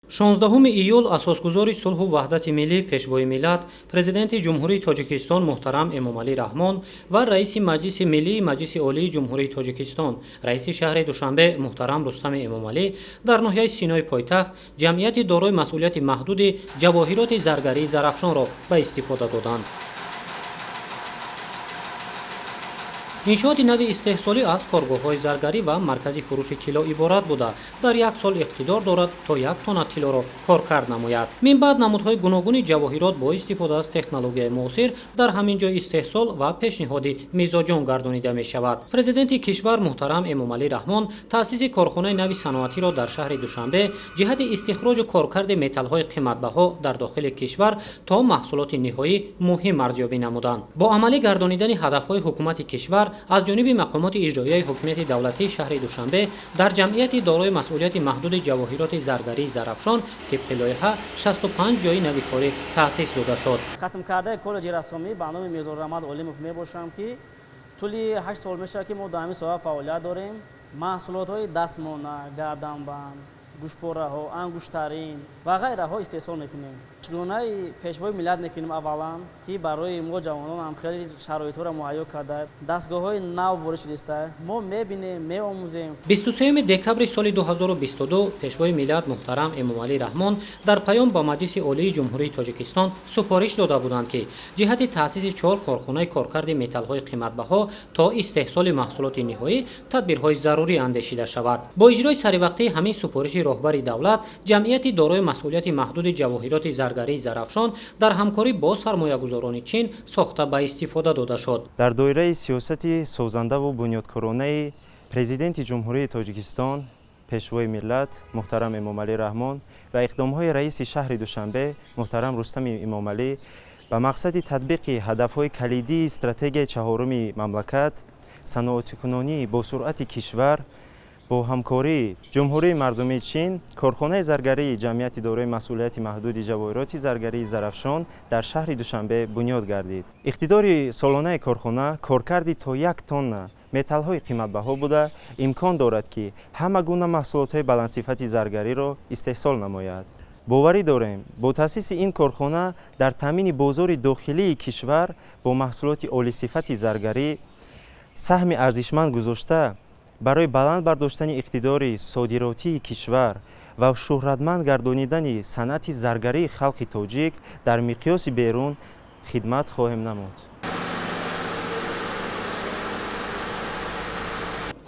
16 июл асосгузори сулҳу ваҳдати миллӣ, Пешвои миллат, Президенти Ҷумҳурии Тоҷикистон муҳтарам Эмомалӣ Раҳмон ва раиси Маҷлиси Миллии Маҷлиси Олии Ҷумҳурии Тоҷикистон, раиси шаҳри Душанбе муҳтарам Рустами Эмомалӣ дар ноҳияи Синои пойтахт ҷамъияти дорои масъулияти маҳдуди Ҷавоҳироти заргарии Зарафшонро ба истифода доданд. Иншооти нави истеҳсолӣ аз коргоҳҳои заргарӣ ва маркази фурӯши тилло иборат буда, дар як сол иқтидор дорад то як тонна тиллоро коркард намояд. Минбаъд намудҳои гуногуни ҷавоҳирот бо истифода аз технологияи муосир дар ҳамин ҷой истеҳсол ва пешниҳоди мизоҷон гардонида мешавад. Президенти кишвар муҳтарам Эмомалӣ Раҳмон таъсиси корхонаи нави саноатиро дар шаҳри Душанбе ҷиҳати истихроҷу коркарди металлҳои қиматбаҳо дар дохили кишвар то маҳсулоти ниҳоӣ муҳим арзёбӣ намуданд. Бо амалӣ гардонидани ҳадафҳои ҳукумати кишвар аз ҷониби мақомоти иҷроияи ҳокимияти давлатии шаҳри Душанбе дар ҷамъияти дорои масъулияти маҳдуди Ҷавоҳироти заргарии Зарафшон тибқи лоиҳа 65 ҷойи нави корӣ таъсис дода шуд. Хатмкардаи коллеҷи рассомӣ ба номи Мирзораҳмат Олимов мебошам, ки тӯли 8 сол мешавад, ки мо дар ҳамин соҳа фаъолият дорем. Маҳсулотҳои дастмона, гарданбанд, гӯшпораҳо, ангуштарин ва ғайраҳо истеҳсол мекунем. Шукронаи Пешвои миллат мекунем аввалан, ки барои мо ҷавонон ҳам хеле шароитҳоро муҳайё карда, дастгоҳҳои нав ворид шудааст, мо мебинем, меомӯзем. 23 декабри соли 2022 Пешвои миллат муҳтарам Эмомалӣ Раҳмон дар паём ба Маҷлиси Олии Ҷумҳурии Тоҷикистон супориш дода буданд, ки ҷиҳати таъсиси чор корхонаи коркарди металлҳои қиматбаҳо то истеҳсоли маҳсулоти ниҳоӣ тадбирҳои зарурӣ андешида шавад. Бо иҷрои саривақтии ҳамин супориши роҳбари давлат, ҷамъияти дорои масъулияти маҳдуди Ҷавоҳироти заргарии Зарафшон дар ҳамкорӣ бо сармоягузорони Чин сохта ба истифода дода шуд. Дар доираи сиёсати созандаву бунёдкоронаи Президенти Ҷумҳурии Тоҷикистон, Пешвои миллат муҳтарам Эмомалӣ Раҳмон ва иқдомҳои раиси шаҳри Душанбе муҳтарам Рустами Эмомалӣ ба мақсади татбиқи ҳадафҳои калидии стратегияи чаҳоруми мамлакат, саноатикунонии босуръати кишвар, бо ҳамкории Ҷумҳурии Мардумии Чин корхонаи заргарии ҷамъияти дорои масъулияти маҳдуди Ҷавоҳироти заргарии Зарафшон дар шаҳри Душанбе бунёд гардид. Иқтидори солонаи корхона коркарди то як тонна металлҳои қиматбаҳо буда, имкон дорад, ки ҳама гуна маҳсулотҳои баландсифати заргариро истеҳсол намояд. Боварӣ дорем, бо таъсиси ин корхона дар таъмини бозори дохилии кишвар бо маҳсулоти олисифати заргарӣ саҳми арзишманд гузошта, барои баланд бардоштани иқтидори содиротии кишвар ва шӯҳратманд гардонидани санъати заргарии халқи тоҷик дар миқёси берун хидмат хоҳем намуд.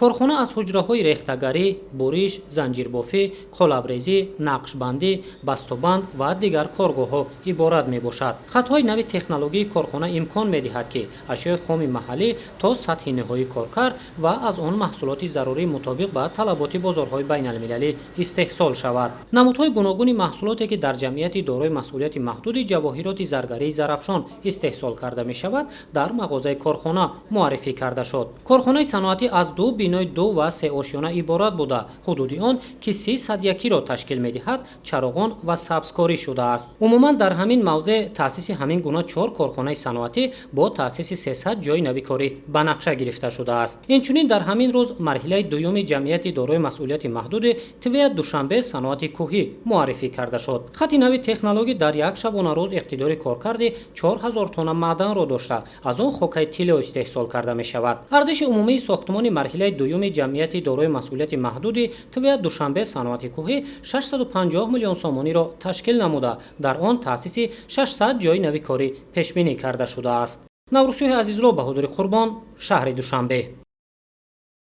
Корхона аз ҳуҷраҳои рехтагарӣ, буриш, занҷирбофӣ, қолабрезӣ, нақшбандӣ, бастобанд ва дигар коргоҳҳо иборат мебошад. Хатҳои нави технологияи корхона имкон медиҳад, ки ашёи хоми маҳаллӣ то сатҳи ниҳоӣ коркард ва аз он маҳсулоти зарурӣ мутобиқ ба талаботи бозорҳои байналмилалӣ истеҳсол шавад. Намудҳои гуногуни маҳсулоте, ки дар ҷамъияти дорои масъулияти маҳдуди Ҷавоҳироти заргарии Зарафшон истеҳсол карда мешавад, дар мағозаи корхона муаррифӣ карда шуд. Корхонаи саноатӣ аз ду бинои ду ва сеошёна иборат буда, ҳудуди он, ки 30 якиро ташкил медиҳад, чароғон ва сабзкорӣ шудааст. Умуман, дар ҳамин мавзеъ таъсиси ҳамин гуна чор корхонаи саноатӣ бо таъсиси 300 ҷойи нави корӣ ба нақша гирифта шудааст. Инчунин дар ҳамин рӯз марҳилаи дуюми ҷамъияти дорои масъулияти маҳдуди ТВА Душанбе саноати кӯҳӣ муаррифӣ карда шуд. Хати нави технологӣ дар як шабонарӯз иқтидори коркарди 4000 тонна маъданро дошта, аз он хокаи тилло истеҳсол карда мешавад. Арзиши умумии сохтмони марҳилаи дуюми ҷамъияти дорои масъулияти маҳдуди ТВА Душанбе саноати кӯҳӣ 650 миллион сомониро ташкил намуда, дар он таъсиси 600 ҷойи нави корӣ пешбинӣ карда шудааст. Наврӯзшоҳи Азизулло, Баҳодури Қурбон, шаҳри Душанбе.